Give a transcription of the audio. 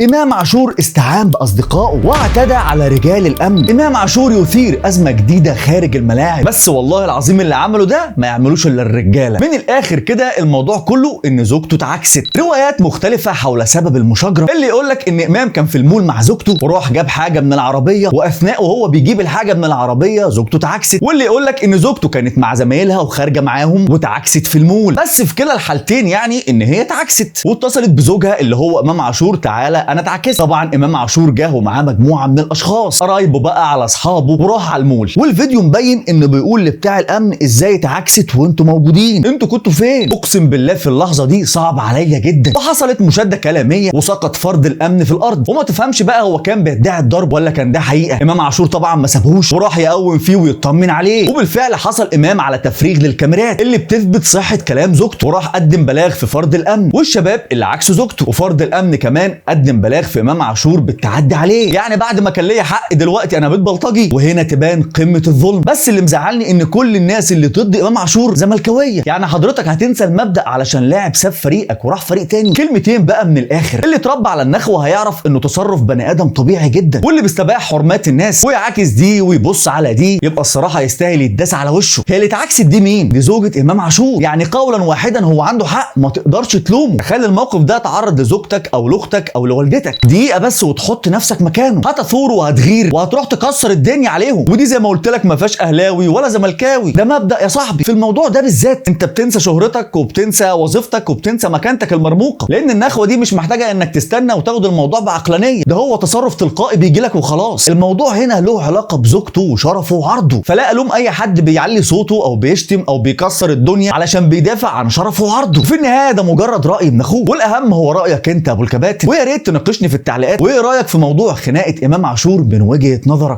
امام عاشور استعان باصدقائه واعتدى على رجال الامن. امام عاشور يثير ازمة جديدة خارج الملاعب، بس والله العظيم اللي عمله ده ما يعملوش الا الرجالة. من الاخر كده الموضوع كله ان زوجته اتعكست. روايات مختلفة حول سبب المشاجره، اللي يقول لك ان امام كان في المول مع زوجته وراح جاب حاجة من العربية، واثناء وهو بيجيب الحاجة من العربية زوجته اتعكست، واللي يقول لك ان زوجته كانت مع زمايلها وخارجه معاهم واتعكست في المول. بس في كلا الحالتين يعني ان هي اتعكست واتصلت بزوجها اللي هو امام عاشور، تعالى انا اتعكست. طبعا امام عاشور جه ومعاه مجموعة من الاشخاص، قرايبه بقى على اصحابه، وراح على المول. والفيديو مبين انه بيقول لبتاع الامن ازاي اتعكست وانتوا موجودين، انتوا كنتوا فين؟ اقسم بالله في اللحظة دي صعب عليا جدا. وحصلت مشاده كلامية وسقط فرد الامن في الارض، وما تفهمش بقى هو كان بيدعي الضرب ولا كان ده حقيقة. امام عاشور طبعا ما سابهوش وراح يقوم فيه ويطمن عليه، وبالفعل حصل امام على تفريغ للكاميرات اللي بتثبت صحة كلام زوجته، وراح قدم بلاغ في فرد الامن والشباب اللي عكسوا زوجته، وفرد الامن كمان قدم بلاغ في امام عاشور بالتعدي عليه. يعني بعد ما كان ليا حق دلوقتي انا بيت بلطجي. وهنا تبان قمة الظلم. بس اللي مزعلني ان كل الناس اللي ضد امام عاشور زملكاويه. يعني حضرتك هتنسى المبدا علشان لاعب ساب فريقك وراح فريق تاني؟ كلمتين بقى من الاخر، اللي اتربى على النخوه هيعرف انه تصرف بني ادم طبيعي جدا، واللي بيستباح حرمات الناس ويعاكس دي ويبص على دي يبقى الصراحة يستاهل يتداس على وشه. هي اللي اتعكست دي مين؟ دي زوجة امام عاشور. يعني قولا واحدا هو عنده حق، ما تقدرش تلومه. تخيل الموقف ده تعرض لزوجتك او لاختك او لوالدتك، دقيقة بس وتحط نفسك مكانه، هتثور وهتغير وهتروح تكسر الدنيا عليهم. ودي زي ما قلت لك ما فيهاش اهلاوي ولا زملكاوي، ده مبدا يا صاحبي. في الموضوع ده بالذات انت بتنسى شهرتك وبتنسى وظيفتك وبتنسى مكانتك المرموقه، لان النخوه دي مش محتاجه انك تستنى وتاخد الموضوع بعقلانيه، ده هو تصرف تلقائي بيجي لك وخلاص. الموضوع هنا له علاقة بزوجته وشرفه وعرضه، فلا الوم اي حد بيعلي صوته او بيشتم او بيكسر الدنيا علشان بيدافع عن شرفه وعرضه. في النهاية ده مجرد راي من اخوه، والاهم هو رايك انت يا ابو الكباتن. ويا ريت تناقشني في التعليقات وايه رايك في موضوع خناقه امام عاشور من وجهه نظرك.